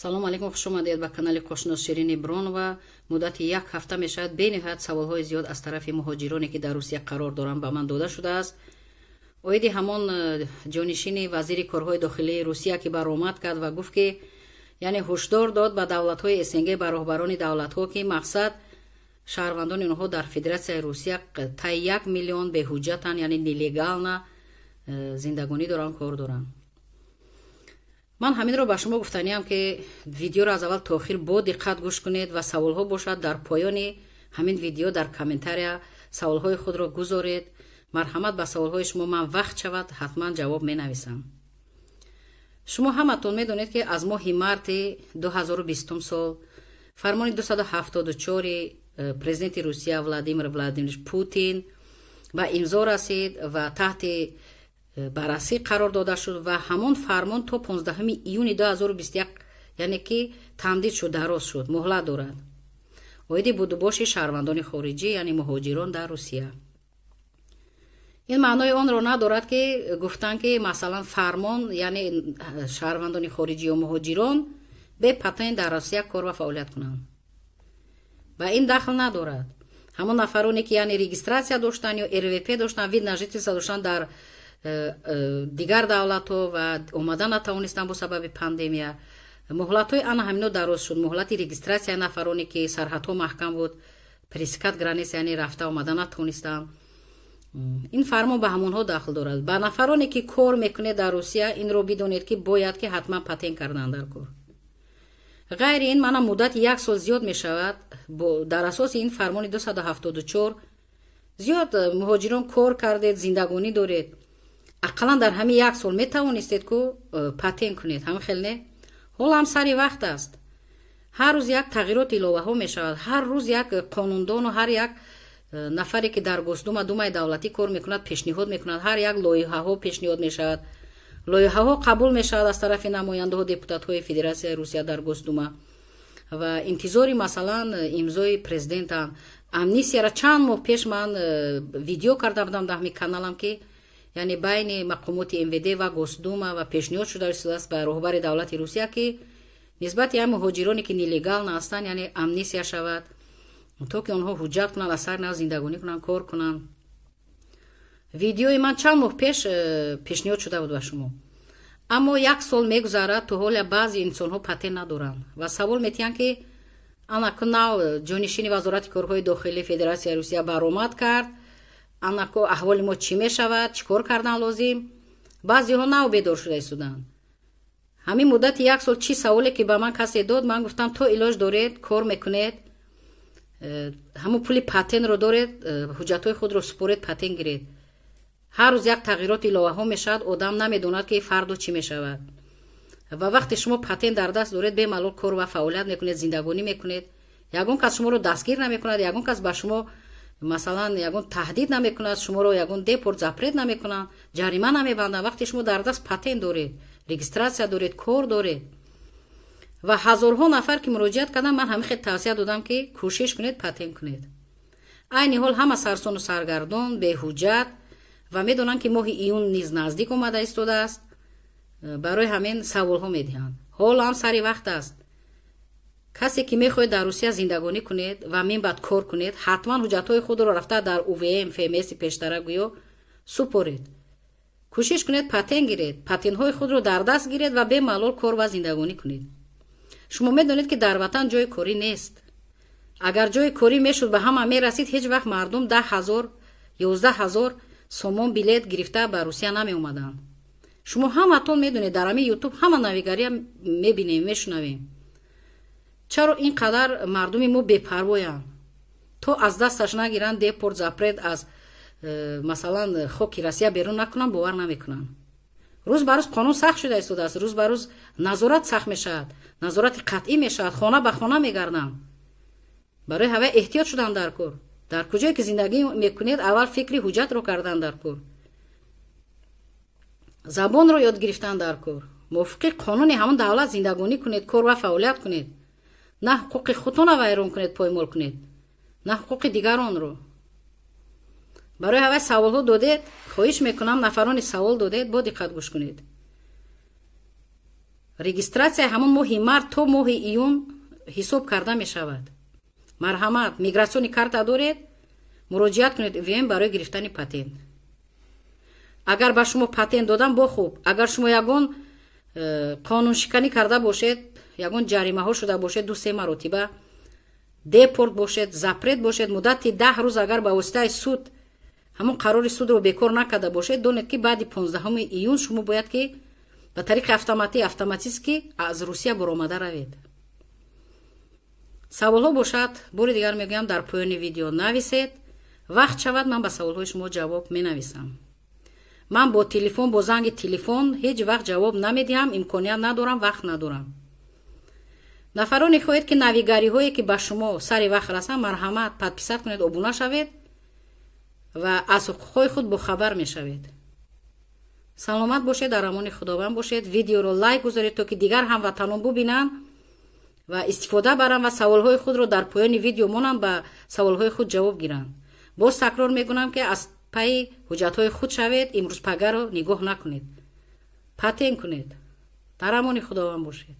Салому алейкум, хуш омадед ба канали Қошинос Ширини Бронова. Муддати як ҳафта мешавад, бениҳоят саволҳои зиёд аз тарафи муҳоҷироне, ки дар Русия қарор доранд, ба ман дода шудааст. Оиди ҳамон ҷонишини вазири корҳои дохилии Русия, ки баромад кард ва гуфт, ки яъне ҳушдор дод ба давлатҳои СНГ, ба роҳбарони давлатҳо, ки мақсад шаҳрвандони онҳо дар Федератсияи Русия таи 1 миллион беҳуҷҷатанд, яъне нелегально зиндагонӣ доранд, кор доранд. Ман ҳаминро ба шумо гуфтаниам, ки видеоро аз аввал то охир бо диққат гӯш кунед ва саволҳо бошад, дар поёни ҳамин видео дар комментария саволҳои худро гузоред. Марҳамат, ба саволҳои шумо ман вақт шавад, ҳатман ҷавоб менависам. Шумо ҳаматон медонед, ки аз моҳи марти 2020 сол фармони 274 президенти Русия Владимир Владимирович Путин ба имзо расид ва таҳти баррасӣ қарор дода шуд ва ҳамон фармон то 15 июни 2021, яъне ки тамдид шуд, дароз шуд, муҳлат дорад, оиди будубоши шаҳрвандони хориҷӣ, яъне муҳоҷирон дар Русия. Ин маънои онро надорад, ки гуфтанд, ки масалан фармон, яъне шаҳрвандони хориҷӣ ё муҳоҷирон бе патент дар Русия кор ва фаъолият кунанд. Ба ин дахл надорад. Ҳамон нафароне, ки яъне регистрация доштанд ё РВП доштанд, вид на жительство доштанд дар дигар давлатҳо ва омада натавонистанд бо сабаби пандемия, муҳлатҳои ана ҳамино дароз шуд. Муҳлати регистрация и нафароне, ки сарҳадҳо маҳкам буд, пересекать граница, яъне рафта омада натавонистанд, ин фармон ба ҳамонҳо дахл дорад. Ба нафароне, ки кор мекунед дар Русия, инро бидонед, ки бояд ки ҳатман патент кардан дар кор. Ғайри ин, мана муддати як сол зиёд мешавад. Дар асоси ин фармони 274 зиёд муҳоҷирон кор кардед, зиндагонӣ доред. Ақаллан дар ҳамин як сол метавонистед ку патент кунед, ҳамин хел не? Ҳоло ҳам сари вақт аст. Ҳар рӯз як тағйирот, иловаҳо мешавад. Ҳар рӯз як қонундону ҳар як нафаре, ки дар Госдума, Думаи давлатӣ кор мекунад, пешниҳод мекунад. Ҳар як лоиҳаҳо пешниҳод мешавад, лоиҳаҳо қабул мешавад аз тарафи намояндаҳо, депутатҳои Федератсияи Русия дар Госдума ва интизори, масалан, имзои президентанд. Амнистияра чанд моҳ пеш ман видео карда будам дар ҳамин каналам, ки яъне байни мақомоти МВД ва Госдума ва пешниҳод шуда истодааст ба роҳбари давлати Русия, ки нисбати ҳам муҳоҷироне, ки нелегально ҳастанд, яъне амнистия шавад, то ки онҳо ҳуҷҷат кунанд, аз сар нав зиндагонӣ кунанд, кор кунанд. Видеои ман чанд моҳ пеш пешниҳод шуда буд ба шумо. Аммо як сол мегузарад, то ҳоля баъзе инсонҳо патент надоранд ва савол метиҳанд, ки анаку нав ҷонишини вазорати корҳои дохилии Федератсияи Русия баромад кард, анаку аҳволи мо чӣ мешавад, чӣ кор кардан лозим? Баъзеҳо нав бедор шуда истоданд. Ҳамин муддати як сол чӣ саволе, ки ба ман касе дод, ман гуфтам: то илоҷ доред, кор мекунед, ҳамон пули патентро доред, ҳуҷҷатҳои худро супоред, патент гиред. Ҳар рӯз як тағйирот, иловаҳо мешавад, одам намедонад, ки фардо чӣ мешавад. Ва вақте шумо патент дар даст доред, бемалол кор ва фаъолият мекунед, зиндагонӣ мекунед, ягон кас шуморо дастгир намекунад, ягон кас ба шумо, масалан, ягон таҳдид намекунад, шуморо ягон депорт, запрет намекунанд, ҷарима намебанданд, вақте шумо дар даст патент доред, регистрация доред, кор доред. Ва ҳазорҳо нафар, ки муроҷиат карданд, ман ҳамин хел тавсия додам, ки кӯшиш кунед, патент кунед. Айни ҳол ҳама сарсону саргардон, беҳуҷҷат ва медонанд, ки моҳи июн низ наздик омада истодааст. Барои ҳамин саволҳо медиҳанд. Ҳоло ҳам сари вақт аст. Касе, ки мехоҳед дар Русия зиндагонӣ кунед ва минбаъд кор кунед, ҳатман ҳуҷҷатҳои худро рафта дар УВМ, ФМС пештара гӯё супоред, кӯшиш кунед, патент гиред, патентҳои худро дар даст гиред ва бемалол кор ва зиндагонӣ кунед. Шумо медонед, ки дар ватан ҷои корӣ нест. Агар ҷои корӣ мешуд, ба ҳама мерасид, ҳеҷ вақт мардум 10 000, 11 000 сомон билет гирифта ба Русия намеомаданд. Шумо ҳаматон медонед, дар ҳамин Ютуб ҳама навигария мебинем, мешунавем. Чаро ин қадар мардуми мо бепарвоянд? То аз дасташ нагиранд, депорт, запрет, аз масалан, хоки Россия берун накунанд, бовар намекунанд. Рӯз ба рӯз қонун сахт шуда истодааст, рӯз ба рӯз назорат сахт мешавад, назорати қатъӣ мешавад, хона ба хона мегарданд. Барои ҳавай эҳтиёт шудан дар кор. Дар куҷое ки зиндагӣ мекунед, аввал фикри ҳуҷҷатро кардан дар кор, забонро ёд гирифтан дар кор, мувофиқи қонуни ҳамон давлат зиндагонӣ кунед, кор ва фаъолият кунед. На ҳуқуқи худтона вайрон кунед, поймол кунед, на ҳуқуқи дигаронро. Барои ҳавай саволҳо додед, хоҳиш мекунам, нафарони савол додед, бо диққат гӯш кунед. Регистрация ҳамон моҳи март то моҳи июн ҳисоб карда мешавад. Марҳамат, миграционный карта доред, муроҷиат кунед УВМ барои гирифтани патент. Агар ба шумо патент додам, бо хуб. Агар шумо ягон қонуншиканӣ карда бошед, ягон ҷаримаҳо шуда бошед, ду се маротиба депорт бошед, запрет бошед, муддати 10 рӯз агар ба воситаи суд ҳамон қарори судро бекор накарда бошед, донед, ки баъди 15 июн шумо бояд ки ба тариқи автоматӣ, автоматически аз Русия баромада равед. Саволҳо бошад, бори дигар мегӯям, дар поёни видео нависед. Вақт шавад, ман ба саволҳои шумо ҷавоб менависам. Ман бо телефон, бо занги телефон ҳеҷ вақт ҷавоб намедиҳам, имконият надорам, вақт надорам. Нафароне хоҳед, ки навигариҳое ки ба шумо сари вақт расанд, марҳамат, подписать кунед, обуна шавед ва аз ҳуқуқҳои худ бохабар мешавед. Саломат бошед, дар амони Худованд бошед. Видеоро лайк гузоред, то ки дигар ҳамватанон бубинанд ва истифода баранд ва саволҳои худро дар поёни видео монанд, ба саволҳои худ ҷавоб гиранд. Боз такрор мекунам, ки аз пайи ҳуҷҷатҳои худ шавед, имрӯз пагаро нигоҳ накунед, патент кунед. Дар амони Худованд бошед.